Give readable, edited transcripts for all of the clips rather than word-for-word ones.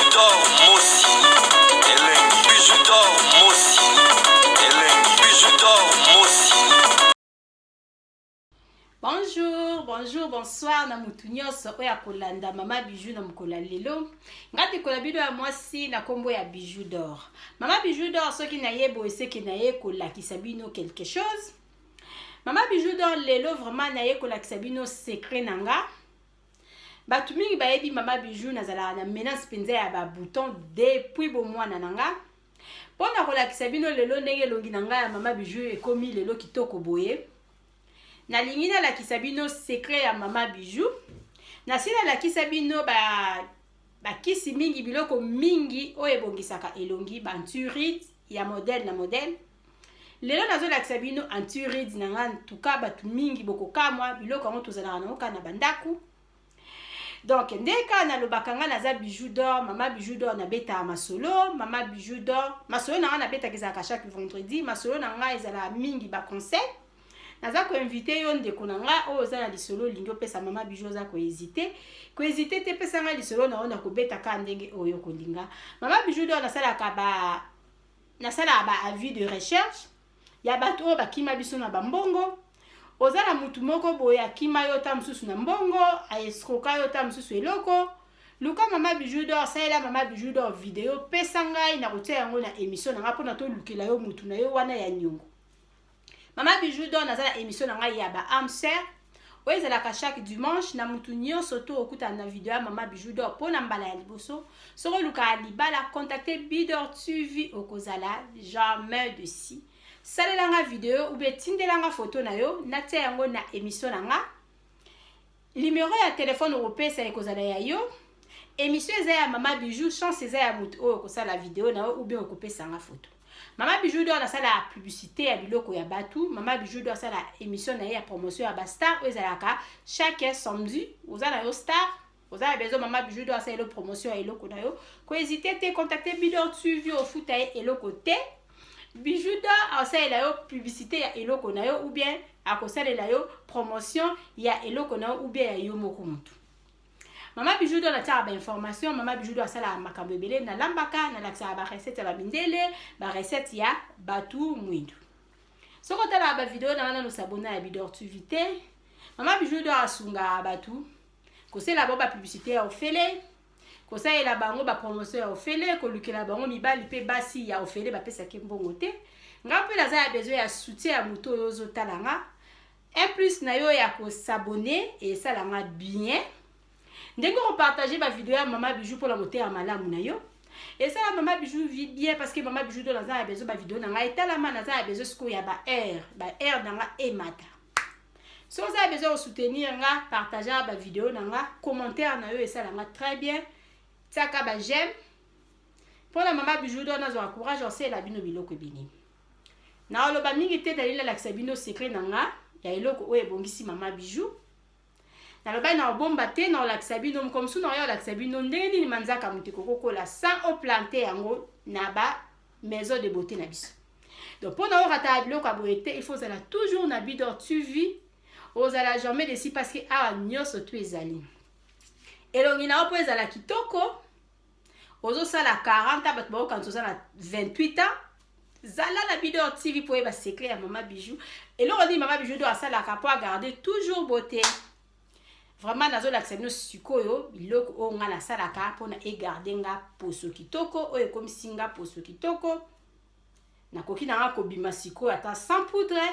Bijou d'or Mosi Elengi Bijou d'or Mosi Elengi Bijou d'or Mosi. Bonjour, bonjour, bonsoir na mutu nyonso oyo akolanda mama Bijou na mokolo ya lelo. Nga ndeko na bino ya mwasi na kombo ya Bijou d'or. Mama Bijou d'or soki naye boye seke naye kolakisa bino quelque chose. Mama Bijou d'or lelo vraiment naye kolakisa bino secret na nga. Bato mingi bayebi mama Bijou nazalaka na menace mpenza ya ba bouton depuis bomwana na nga. Mpo na kolakisa bino lelo ndenge elongi na nga ya mama Bijou ekomi lelo kitoko boye. Nalingi nalakisa bino secret ya mama Bijou. Nasi nalakisa bino ba bakisi mingi, biloko mingi oyo ebongisaka elongi, ba anti-rides ya modèle na modèle. Lelo nazolakisa bino anti-rides na nga. Ntuka bato mingi bokokamwa, biloko yango tozalaka nango kaka na bandako. Donc nde kaka nalobaka nga naza Bijou d'or, mama Bijou d'or, nabetaka masolo mama Bijou d'or. Masolo na nga nabetaka ezalaka chaque vendredi. Masolo na nga ezalaka mingi ba conseil. Naza koinvite yo ndeko na nga oyo oza na lisolo, olingi opesa mama Bijou, oza kohésite, kohésite te, pesa nga lisolo na yo, na kobeta kaka ndenge oyo kolinga. Mama Bijou d'or nasalaka ba avis de recherche ya bato oyo bakima biso na bambongo. Oza na mutu moko boye akima yo ta mosusu na mbongo, aescroka yo ta mosusu eloko, luka mama Bijou d'or, salela mama Bijou d'or video, pesa ngai na kotia yango na émission na ngai mpona tolukela yo mutu na yo wana ya niongo. Mama Bijou d'or naza na émission na ngai ya ba âme sœur oyo ezalaka chaque dimanche. Na mutu nyonso to okutana na video ya mama Bijou d'or mpo na mbala ya liboso, soki olukaka libala, contacte Bidor TV, okozala jamais déçu. Salelanga video ou bien tindelanga photo na yo, natia yango na émission na nga. Numero ya telefone okopesa ekozala ya yo. Émission eza ya mama Bijou, chance eza ya motu oyo okosala video na yo ou bien okopesanga photo. Mama Bijou d'or asala publicité ya biloko ya batu. Mama Bijou d'or asala émission na ye ya promotion ya bastar oyo ezalaka chaque samedi. Oza na yo star, oza na besoin mama Bijou d'or asala elo promotion ya eloko na yo, kohésite te, contacte Bidor TV, ofuta ye eloko te. Bijou d'or asalela yo publicité ya eloko na yo ou bien akosalela yo promotion ya eloko na yo ou bien ya yo moko motu. Mama Bijou d'or atiaka bainformation. Mama Bijou d'or asalaka makambo ebele, nalambaka, nalakisaka barecette ya bamindele, barecette ya batu mwindu. Soki otalaka bavideo na nga nano s'abonner ya Bidor TV te. Mama Bijou d'or asungaka bato kosala bango bapublicité ya ofele, kosalela bango bapromotion ya ofele, kolukela bango mibali mpe basi ya ofele, bapesaki mbongo te. Nga mpe naza ya besoin ya soutien ya moto oyo ozotala nga. Un plus na yo ya kos'abonner esalanga bien. Ndenge okopartage bavideo ya mama Bijou mpona koteya malamu na yo esala mama Bijou vie bien, parce que mama Bijou to naza ya besoin bavideo na ngai etalama. Naza ya besoin sikoyo ya ba heure, ba heure na nga emata. Soki oza ya besoin kosoutenir nga, partage bavideo na nga, commentaire na yo esalanga très bien, tiaka ba j'aime mpona mama Bijou do nazwaka courage osalela bino biloko ebele. Naoloba mingi te, nalingi nalakisa bino secret na nga ya eloko oyo ebongisi mama Bijou. Nalobaki na obomba te, na olakisa bino moko mosusu. Na oya olakisa bino ndenge nini manzaka moto ekokokola sans oplante yango na ba maison de beauté na biso. Donc mpona orataka biloko ya boye te, il faut ozala toujours na Bidor TV, ozala jamais déçu, parce que awa nyonso tu ezali. Elongi na yo mpo ezala kitoko, ozosala 40 ans, bato baokanisa oza na 28 ans, zala na Bidor TV mpo oyeba secret ya mama Bijou, eloko nini mama Bijou do asalaka mpo agarde toujours beauté. Vraiment nazolakisa bino sikoyo biloko oyo nga nasalaka mpona egarde nga poso kitoko. Oyo ekomisi nga poso kitoko, nakoki na nga kobima sikoyo ata sans poudre.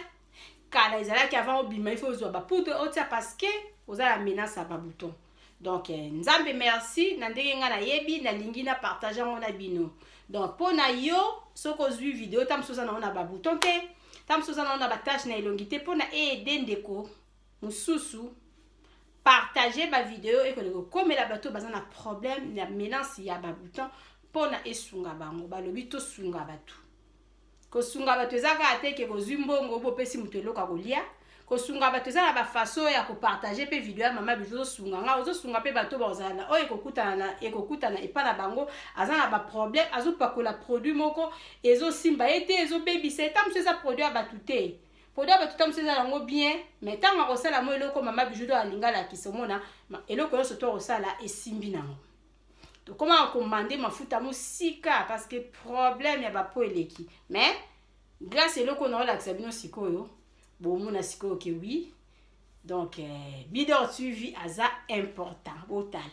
Kala ezalaki avant obima, il faut ozwa bapoudre otia, parce que oza na menace ya babouton. Donc Nzambe merci na ndenge ngai nayebi, nalingi na partage yango na bino. Donc mpo na yo, soki ozwi video, ta mosusu oza nango na babouton te, ta mosusu oza nango na batache na elongi te, mpo na aider ndeko mosusu, partage bavideo ekoleka kokomela bato baza na problème ya menace ya babouton, mpona esunga bango. Balobi tosunga bato. Kosunga bato eza kaka te ke kozwi mbongo, bopesi moto eloko ya kolia. Kosunga bato eza na bafaçon ya kopartage mpe video ya mama Bijou. Ozosunga nga, ozosunga mpe bato bazala na oyo ekokutana na ekokutana epa na bango, aza na baproblème, azopakola produit moko ezosimba ye te, ezobebisa. Eta mosusu eza produit ya bato te, produit ya bato ta mosusu eza yango bien, mais ntango akosala mo eloko mama Bijou do alinga alakisa, omona eloko nyonso to akosala esimbi nango. Tokóma komande mafuta mosika parce que problème ya bapeau eleki. Mais grâce eloko na olakisa bino sikoyo, bomona sikoyo ke oui, donc Bidor TV aza important. Botala.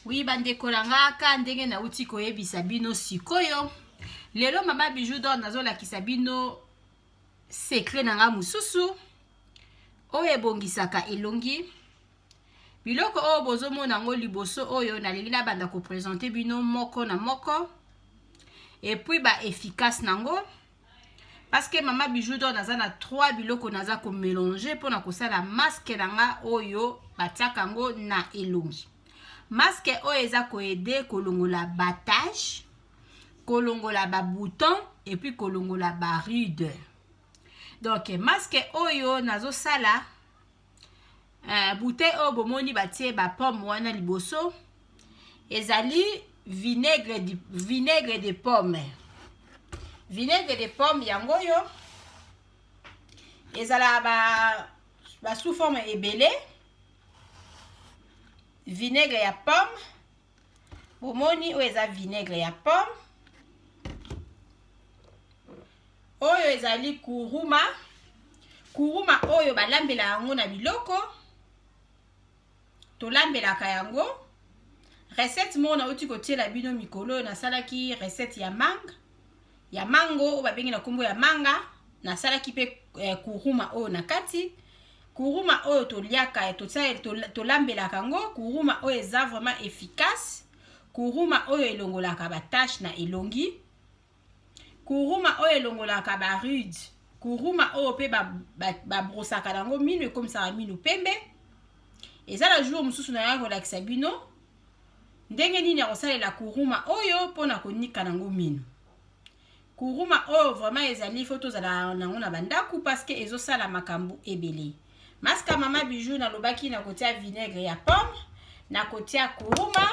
Oui, bandeko na nga, ka ndenge nauti koyebisa bino sikoyo, lelo Mama Bijou d'Or nazolakisa bino secret na nga mosusu oyo ebongisaka elongi. Biloko oyo bozomona yango liboso oyo, nalingi nabanda koprésenter bino moko na moko et puis baefficace nango, parce que Mama Bijou d'Or naza na 3 biloko naza komélanger mpona kosala masque na nga oyo batiaka yango na elongi. Masque oyo eza koaider kolongola bataches, kolongola babouton et puis kolongola barides. Donc masque oyo nazosala, bouteille oyo bomoni batie bapomme wana liboso, ezali vinaigre de pomme. Vinaigre de pomme yango oyo ezalaka ba sous forme ebele. Vinaigre ya pomme, bomoni oyo eza vinaigre ya pomme. Oyo ezali kuruma. Kuruma oyo balambela yango na biloko tolambelaka yango. Recette moko nauti kotiela bino mikolo oyo, nasalaki recette ya manga, ya mango oyo babengi na nkombo ya manga. Nasalaki mpe kuruma oyo na kati. Kuruma oyo toliaka, tolambelaka yango. Kuruma oyo eza vraiment efficace. Kuruma oyo elongolaka bataches na elongi. Kuruma oyo elongolaka barides. Kuruma oyo mpe babrosaka ba yango mino, ekomisaka mino pembe. Eza na jour mosusu nayaka kolakisa bino ndenge nini ya kosalela kuruma oyo mpona konika nango mino. Kuruma oyo vraiment ezali, faut tozala nango na bandako parce que ezosala makambo ebele. Masque ya Mama Bijou, nalobaki nakotia vinaigre ya pomme, nakotia kuruma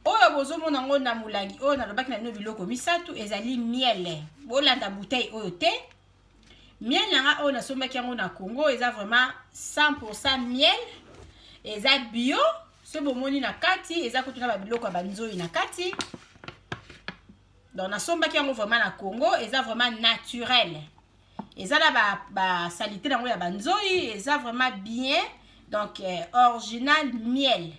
oyo bozomona yango na molangi oyo. Nalobaki na bino biloko misato ezali miel. Bolanda bouteille oyo te. Miel na nga oyo nasombaki yango na Congo, eza vraiment 100 miel, eza bio. So bomoni na kati eza kutu na babiloko ya banzoi na kati. Donc nasombaki yango vraiment na Congo, eza vraiment naturel, eza na basaleté ba nango ya banzoi, eza vraiment bien. Donc original miel.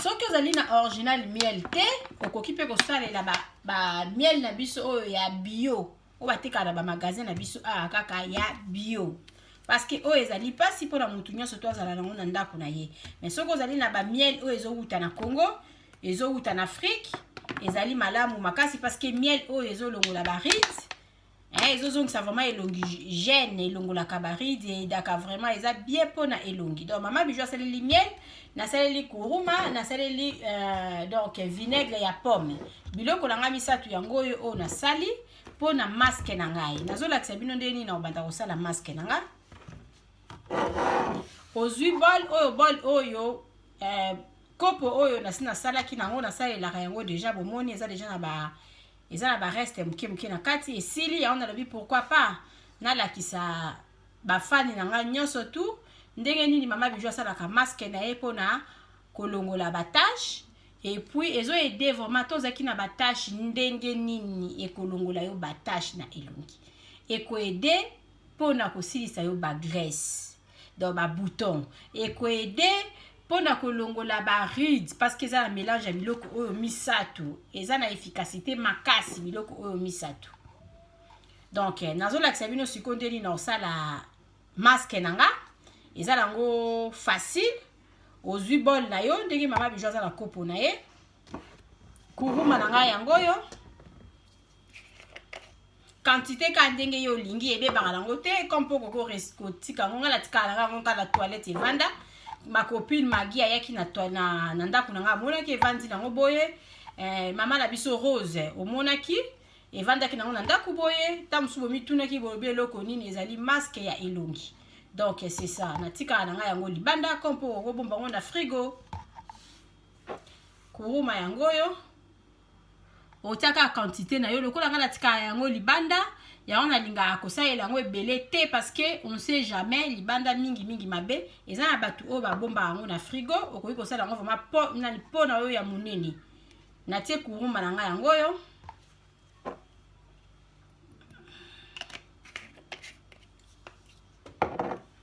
Soki ozali na original miel te, okoki mpe kosalela bamiel ba na biso oyo ya bio, oyo batekaka na bamagasin na biso awa, kaka ya bio, parce que oyo ezali mpasi mpona motu nyonso to azala nango na ndako na ye. Mais soki ozali na bamiel oyo ezowuta na Congo, ezowuta na Afrique, ezali malamu makasi, parce que miel oyo ezolongola barides, ezozongisa vraiment elongi jeune, elongolaka barides, eaidaka vraiment, eza bien mpona elongi. Donc Mama Bijou asaleli miel, nasaleli kuruma, nasaleli donc vinaigre ya pomme. Biloko na ngai misato yango oyo, oyo nasali mpona masque na ngai. Nazolakisa bino ndenge nini na kobanda kosala masque na ngai. Ozwi bol oyo, bol oyo, kopo oyo nasi nasalaki nango, nasalelaka yango déjà. Bomoni eza déjà na ba eza na bareste moke moke na kati, esili yango. Nalobi pourquoi pas nalakisa bafani na ngai nyonso tu ndenge nini Mama Bijou asalaka masque na ye mpona kolongola bataches. Et puis ezoaider vraiment to ozalaki na bataches, ndenge nini ekolongola yo bataches na elongi, ekoaider mpona kosilisa yo bagraisse, donc babouton, ekoaider mpona kolongola barides, parce que eza na mélange ya biloko oyo misato, eza na efficacité makasi, biloko oyo misato. Donc nazolakisa bino sikoyo ndenge nini na kosala masque na nga. Eza nango facile. Ozwi bol na yo ndenge Mama Bijou aza na kopo na ye. Kuruma na ngai yango oyo, quantité ka ndenge yo olingi, ebebaka nango te. Comme mpo koko kotika yango, ngai natikala na ngai yango kaka na toilette, evanda. Ma copine Magi ayaki na ndako na ngai, amonaki evandi nango boye. Mama na biso Rose, omonaki evandaki nango na ndako boye. Ta mosusu bomitunaki, bolobi eloko nini? Ezali masque ya elongi. Donc c'est ça, natikala na ngai yango libanda, comme mpo okobomba yango na frigo. Kuruma yango oyo. Otia kaka quantité na yo. Lokola ngai natikaka yango libanda, yango nalingaka kosalela yango ebele te, parce que on sait jamais, libanda mingi mingi mabe. Eza na bato oyo babombaka yango na frigo. Okoki kosala yango vraiment po na po na oyo ya monene. Natie kuruma na ngai yango oyo.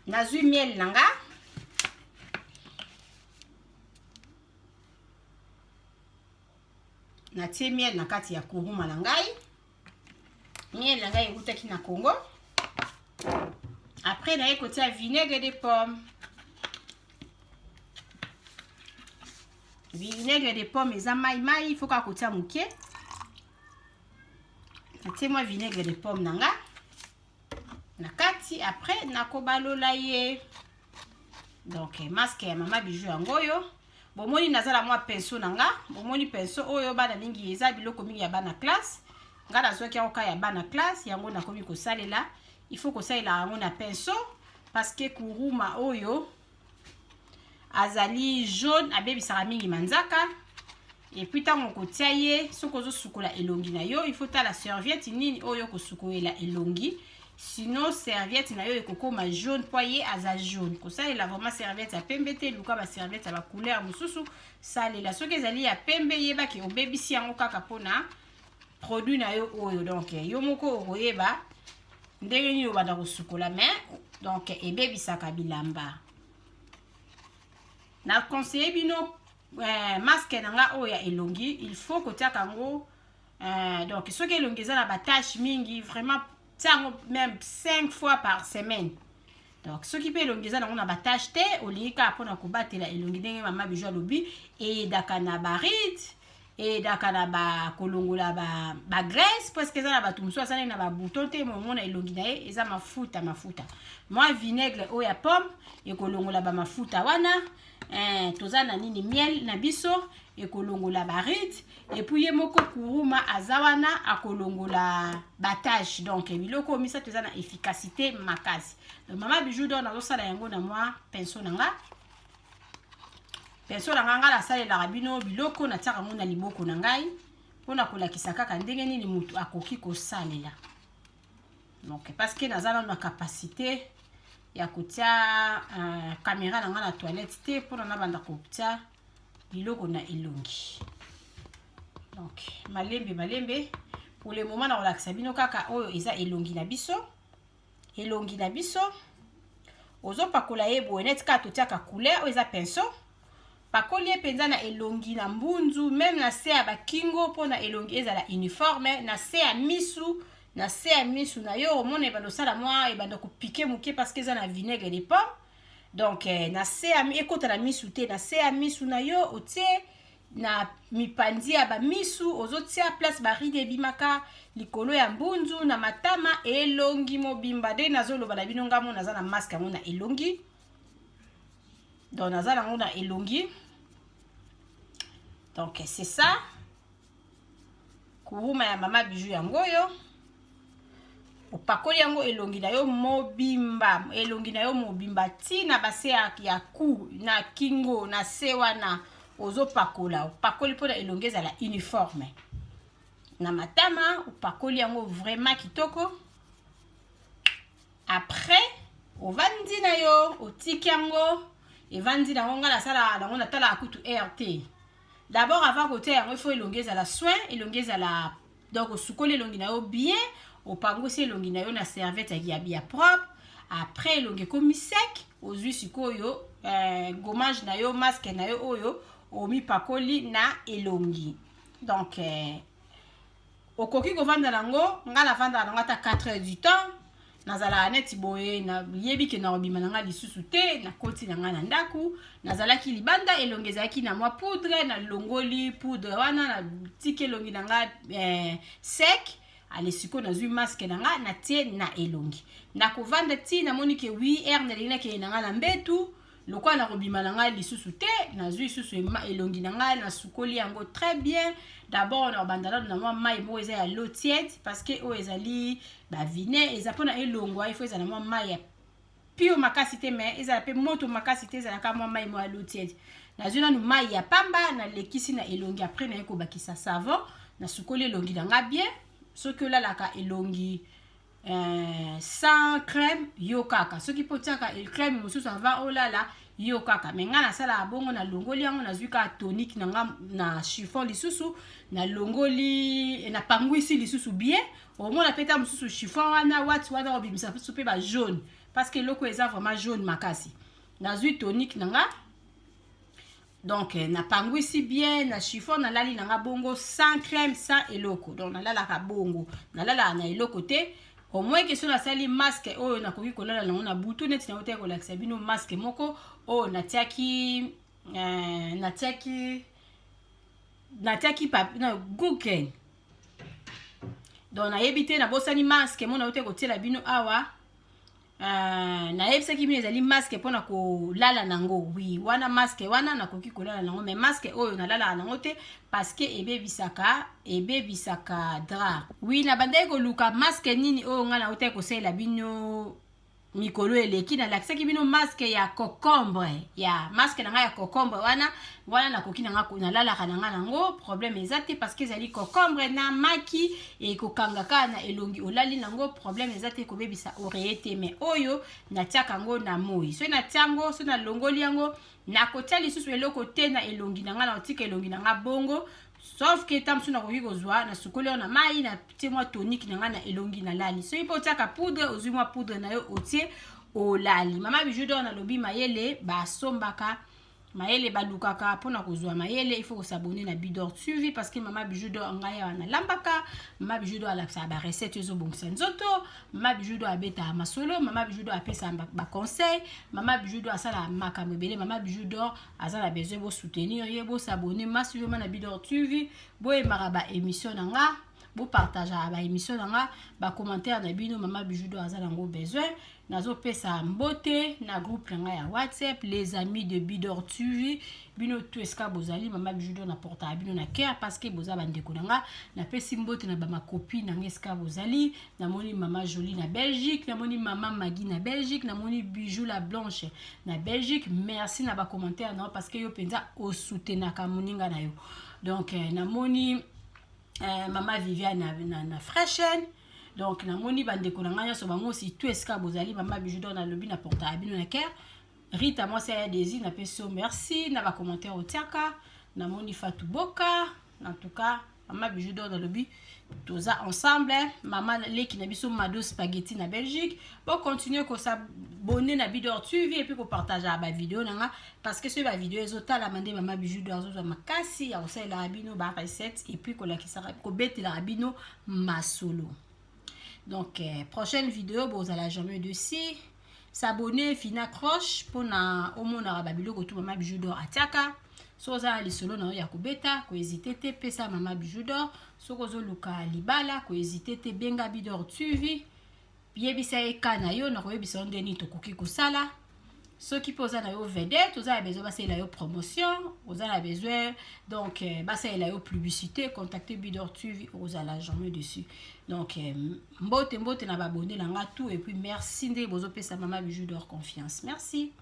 Nazwi miel na nga, natie miel na kati ya kuruma na ngai. Miel na ngai eutaki na Congo. Après naye kotia vinaigre de pomme. Vinaigre de pomme eza mai mai, il faut kaka kotia moke. Natie mwa vinaigre de pomme na nga na kati. Après nakobalola ye. Donc masque ya Mama Bijou yango oyo. Bomoni, naza na mwa pinceau na nga. Bomoni pinceau oyo, bana mingi, eza biloko mingi ya bana classe. Nga nazwaki yango kaka ya bana classe, yango nakomi kosalela. Il faut kosalela yango na pinceau, parce que kuruma oyo azali jaune, abebisaka mingi manzaka. Et puis ntango okotia ye, soki ozosukola elongi na yo, il faut tala serviette nini oyo kosukolela elongi, sinon serviette na yo ekokoma jaune, mpo ye aza jaune. Kosalela vraiment serviette ya pembe te, luka baserviette ya bacouleur mosusu salela. Soki ezali ya pembe, yebaki obebisi yango kaka mpona produit na yo oyo. Donc yo moko okoyeba ndenge nini obanda kosukola, mais donc ebebisaka bilamba. Na conseille bino masque na nga oyo ya elongi, il faut kotiaka yango donc soki elongi eza na batache mingi, vraiment tia yango même 5 fois par semaine. Donc soki mpe elongi eza nango na batache te, olingi kaka mpona kobatela elongi, ndenge Mama Bijou alobi, eyedaka na barides, eyedaka na bakolongola bagraisse, ba parce eza na bato mosusu asalaki na babouton te, momona elongi na ye eza mafuta mafuta. Mwa vinaigre oyo ya pomme ekolongola bamafuta wana. Toza na nini, miel na biso ekolongola barides, et puis ye moko kuruma aza wana, akolongola batache. Donc biloko oyo misato eza na efficacité makasi. Donc Mama Bijou, donc nazosala yango na mwa pinceau na nga. Pinceau na nga, ngai nasalelaka bino biloko, natiaka yango na liboko na ngai mpona kolakisa kaka ndenge nini motu akoki kosalela. Donc parce que naza nano na capacité ya kotia caméra na ngai na toilette te mpona nabanda kotia biloko na elongi. Donc malembe malembe, pour le moment nakolakisa bino kaka oyo eza elongi na biso. Elongi na biso, ozopakola ye boye neti kaka totiaka couleur. Oyo eza pinceau, pakoli ye mpenza na elongi, na mbunzu, même na se ya bakingo, mpona elongi ezala uniforme, na se ya misu. Na se ya misu na yo, omona ebanda osala mwa, ebanda kopiquer moke, parce que eza na vinaigre de pomme. Donc na se ya, ekota na misu te, na se ya misu na yo, otie na mipanzi ya bamisu, ozotia place barides ebimaka, likolo ya mbunzu, na matama, elongi mobimba. Nde nazoloba na bino, ngambo naza na masque yango na elongi. Donc naza nango na elongi. Donc c'est ça, kuruma ya Mama Bijou yango oyo. Opakoli yango elongi na yo mobimba, elongi na yo mobimba, ntina base ya cou, na kingo, na se wana ozopakola. Opakoli mpona elongi ezala uniforme. Na matama opakoli yango vraiment kitoko. Après ovandi na yo, otiki yango evandi nango. Ngai nasalaka nango, natalaka kutu heure te. D'abord, avant kotia yango, il faut elongi ezala soin, elongi ezala. Donc osukoli elongi na yo bien, opangusi elongi na yo na serviette ya propre. Après elongi ekomi sec, ozwi sikoyo gommage na yo, masque na yo oyo omipakoli na elongi. Donc okoki kovanda nango. Ngai navandaka nango ata 4 heures du temps. Nazalaka neti boye, nayebi ke na kobima na ngai lisusu te, nakoti na ngai na ndako. Nazalaki libanda, elongi ezalaki na mwa poudre, nalongoli poudre wana, natiki elongi na ngai sec. Ale, sikoyo nazwi masque na ngai, natie na elongi, nakovanda ti namoni ke oui, heure nalingi nakende na ngai na mbetu. Lokola nakobima na ngai lisusu te, nazwi lisusu elongi na ngai, nasukoli yango très bien. D'abord nakobanda nano na mwa mai moko eza ya l'eau tiède, parce que oyo ezali bavinaigre, eza mpona elongwa, il faut ezala mwa mai ya pio makasi te, mais ezala mpe moto makasi te, ezalaka mwa mai mwa ya l'eau tiède. Nazwi nanu mai ya pamba, nalekisi na elongi. Après naye kobakisa savon. Nasukoli elongi na nga bien. Soki olalaka elongi sans crème, yo kaka. Soki mpo otiaka crème mosusu avant olala, yo kaka. Mais ngai nasalaka bongo, nalongoli yango, nazwi kaka tonique na nga na chiffon lisusu, nalongoli, napangwisi lisusu bien. Omona mpe ta mosusu chiffon wana wati wana obimisa mosusu mpe bajaune, parce que eloko eza vraiment jaune makasi. Nazwi tonique na nga, donc napangwisi bien na chiffon, nalali na nga bongo sans crème, sans eloko. Donc nalalaka bongo, nalalaka na eloko te, au moins que so nasali masque oyo nakoki kolala nango na butu. Neti nautaki kolakisa bino masque moko oyo natiaki na guken. Donc nayebi te, nabosani masque mo nauti kotiela bino awa. Nayebisaki bino ezali masque mpona kolala nango. Oui, wana masque wana nakoki kolala nango, mais masque oyo nalalaka nango te parce que ebebisaka drap. Oui, nabandaki koluka masque nini oyo ngai nautaki kosalela bino mikolo eleki. Nalakisaki bino masque ya concombre, ya masque na ngai ya concombre wana. Wana nakoki na nga, nalalaka na ngai nango, problème eza te, parce que ezali concombre na maki, ekokanga kaka na elongi, olali nango, problème eza te, ekobebisa oreiller te. Mais oyo natiaka yango na moi. Soki natia yango, soki nalongoli yango, nakotia lisusu eloko te na elongi na ngai, nakotika elongi na ngai bongo, sauf que ta mosusu nakoki kozwa, nasukoli yango na mai, natie mwa tonique na ngai na elongi, nalali. Soki mpo otiaka poudre, ozwi mwa poudre na yo, otie, olali. Mama Bijou d'Or nalobi mayele basombaka, mayele balukaka. Mpona kozwa mayele, il faut kos'abonner na Bidor TV, parce que Mama Bijou d'Or, ngai awa nalambaka. Mama Bijou d'Or alakisaka barecette ezobongisa nzoto. Mama Bijou d'Or abetaka masolo. Mama Bijou d'Or apesaka baconseil. Mama Bijou d'Or asalaka makambo ebele. Mama Bijou d'Or aza na besoin bosoutenir ye, bos'abonner massivement na Bidor TV, boyemaka baémission na nga, bopartageaka baémission na nga, bacommentaire na bino. Mama Bijou d'Or aza nango besoin. Nazopesa mbote na groupe na ngai ya WhatsApp, Les Amis de Bidor TV. Bino to esika bozali, Mama Bijou d'Or naportaka bino na cœur, parce que boza bandeko na nga. Napesi mbote na bamakopi na ngai esika bozali. Namoni Mama Jolie na Belgique, namoni Mama Magi na Belgique, namoni Bijou la Blanche na Belgique. Merci na bacommentaire na yo, parce que yo mpenza osoutenaka moninga na yo. Donc namoni Mama Viviane na Freshen. Donc namoni bandeko na ngai nyonso, bango surtout esika bozali. Mama Bijou d'Or nalobi na porta ya bino na cœur. Rita mwasi ya Désir, napesi yo merci na bacommentaire otiaka. Namoni Fatou Boka. En tout cas, Mama Bijou d'Or nalobi toza ensemble. Mama leki na biso Mado Spaghetti na Belgique, bocontinue kos'abonner na Bidor TV et puis kopartager bavideo na nga, parce que soki bavideo ezotalama nde Mama Bijou d'Or azozwa makasi ya kosalelaka bino barecette et puis kolakisaka, kobetelaka bino masolo. Donc prochaine vidéo, bozala jamais déçus. S'abonner, fina cloche mpona omonaka babiloko tu Mama Bijou d'Or atiaka. Soki oza na lisolo na yo ya kobeta, kohésiter te, pesa Mama Bijou d'Or. Soki ozoluka libala, kohésiter te, benga Bidor TV, yebisa ye ka na yo, nakoyebisa yo nde nini tokoki kosala. Soki mpe oza na yo vedette, oza na besoin basalela yo promotion, oza na besoin donc basalela yo publicité, contacte Bidor TV, ozala jamais déçu. Donc mbote mbote na baabonnés na nga tout, et puis merci ndenge bozopesa Mama Bijou d'Or confiance. Merci.